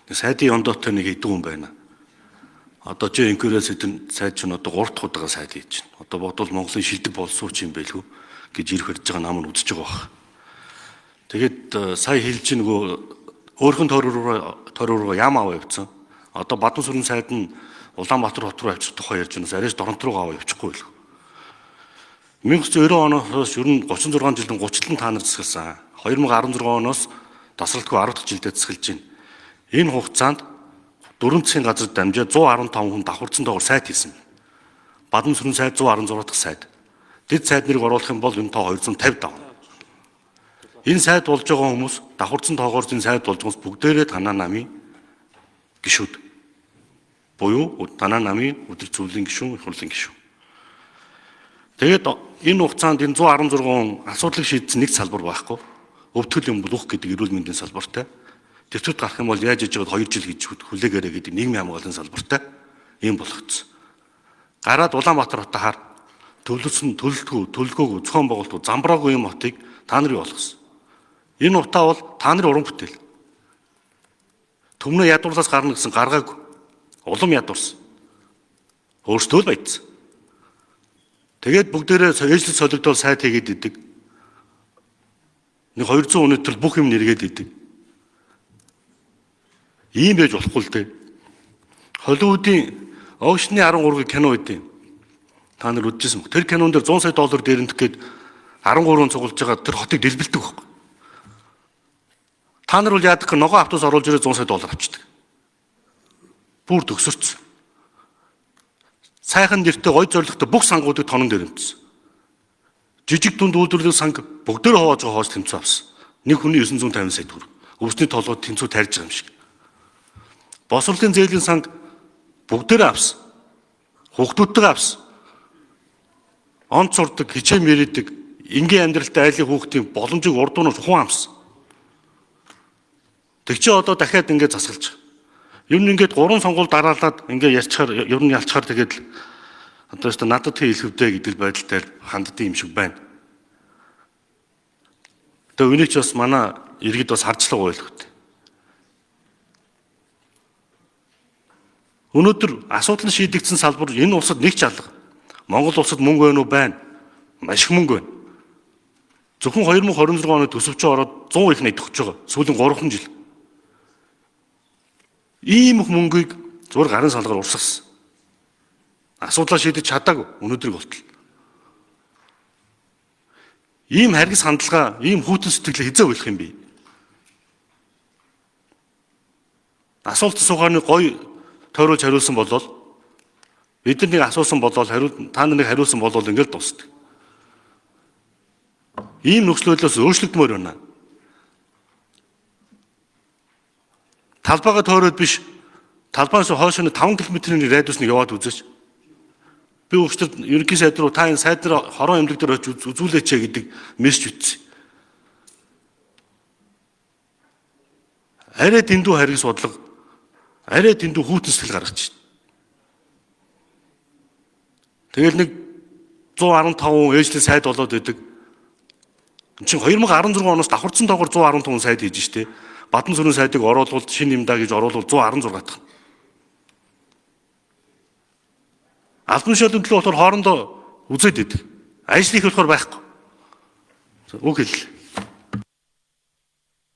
Нэг сайдын ондоотой нэг хэдэн хүн байна. Одоо чи инкурээс хэдэн сайд чинь одоо 3 дахь удаага сайд хийж байна. Одоо бодвол Монголын шилдэг болсууч юм байлгүй гэж ирэх барьж байгаа нам нь үзэж байгаа бах. Тэгээд сая хэлж нөгөө өөрхөн тойроо руу ям аваа явцсан. Одоо Бадансүрэн сайд нь Улаанбаатар хот руу авчих тухай ярьж байна. Арайс Доронт руу аваа явчихгүй л. 1990 оноос ер нь 36 жилийн 30 та нар засгалсан. 2016 оноос тасралтгүй 10 дахь жилдээ засгалж байна. Энэ хугацаанд 4 засгийн газар дамжаад 115 хүн давхарцсан доогоор сайд хийсэн. Бадансүрэн сайд 116 дахь сайд. Дэд сайд нэрийг оруулах юм бол энэ тоо 250 давна. Энэ сайд болж байгаа хүмүүс давхарцсан тоогоор энэ сайд болж байгаа хүмүүс бүгдээрээ танаа намын гишүүд. Буюу танаа намын өдөр зүйлийн гишүүн, их хурлын гишүүн. Тэгээд энэ хугацаанд энэ 116 хүн асуудлыг шийдсэн нэг салбар байхгүй. Өвтгөл юм бол үх гэдэг эрүүл мэндийн салбартай. Тэвчүүд гарах юм бол яаж иж байгаад 2 жил гэж хүлээгээрэй гэдэг нийгмийн хамгааллын салбартай ийм болгоцсон. Гараад Улаанбаатар хотод хаар төлөвлөсөн төлөлтгүй, төлөлгөөгүй, зохион байгуулалтгүй, замбраагүй юм хотыг та нарын болгосон. Энэ утаа бол та нарын уран бүтээл. Түмнээ ядуурлаас гарна гэсэн гаргаагүй. Улам ядуурсан. Өөрсдөө л баяжсан. Тэгээд бүгдээрээ ээжлэл солигдол сайд хийгээд идэг. Нэг 200 өнөтөр бүх юм нэргээд идэг. Ийм байж болохгүй л дээ. Холливуудын Ocean 13-ыг кино өгдөө. Та нар үзчихсэн бүх. Тэр кинон дээр 100 сая доллар дээрэнтэх гээд 13 цуглаж байгаа тэр хотыг дэлбэлдэг байхгүй. Та нар бол яадаг вэ? Ногоон автобус оруулж ирээ 100 сая доллар авчдаг. Бүр төгсөрцөн. Сайхан нэртэй гой зорилготой бүх сангуудыг тонон дээрэмдсэн. Жижиг дунд үйлдвэрлэлийн санг бүгдээр ховоож байгаа хоос тэмцүү авсан. Нэг хүний 950 сая төгрөг. Өвсний толгойд тэмцүү тарьж байгаа юм шиг. Босрлын зээлийн санг бүгдээр авсан. Хүүхдүүдтэйгээ авсан. Онц сурдаг, хичээн мэрийдэг, энгийн амьдралтай айлын хүүхдийн боломжийг урд нь хуан амсан. Тэг чи одоо дахиад ингэж засгалж байгаа. Ер нь ингээд гурван сонгуул дараалаад ингээд ярьчихаар ер нь ялчхаар тэгээд л одоо өстө надад тий хэлэвдэ гэдэг байдалтай ханддсан юм шиг байна. Тэгээ үнийг ч бас манай иргэд бас харцлага ойлгох. Өнөөдөр асуудал нь шийдэгдсэн салбар энэ улсад нэг ч алга. Монгол улсад мөнгө байна уу? Байна. Маш их мөнгө байна. Зөвхөн 2026 оны төсөвчөө ороод 100 их нэгдэж байгаа. Сүүлийн 3 жил. Ийм их мөнгийг зур гарын салгаар урсгасан. Асуудлаа шийдэж чадаагүй өнөөдрийг болтол. Ийм харгас хандлага, ийм хүйтэн сэтгэлээ хизээ болох юм бэ? Асуулт асуухаар нэг гоё тойруулж хариулсан болол бид нар нэг асуусан болол хариул та нар нэг хариулсан болол ингээл дуусдаг. Ийм нөхцөл байдлаас өөрчлөгдмөр байна. Талбайгаа тойроод биш талбайнаас хойш нь 5 км-ийн радиус нь яваад үзээч. Би өчтөр ерөнхий сайд руу та энэ сайд дээр хорон эмнэлэг дээр очиж үзүүлээч гэдэг мессеж бичсэн. Арай дэндүү хариг судлага, арай дэндүү хүйтэн сэтгэл гаргаж байна. Тэгэл нэг 115 ээжлэл сайд болоод байдаг. Энд чинь 2016 оноос давхарцсан тоогоор 115 сайд хийж штэ. Бадансүрэн сайдыг оруулвал шинэ юм да гэж оруулвал 116 дахь. Албан тушаалын төлөө болохоор хоорондоо үзээд идэг. Ажил их болохоор байхгүй. Үг хэллээ.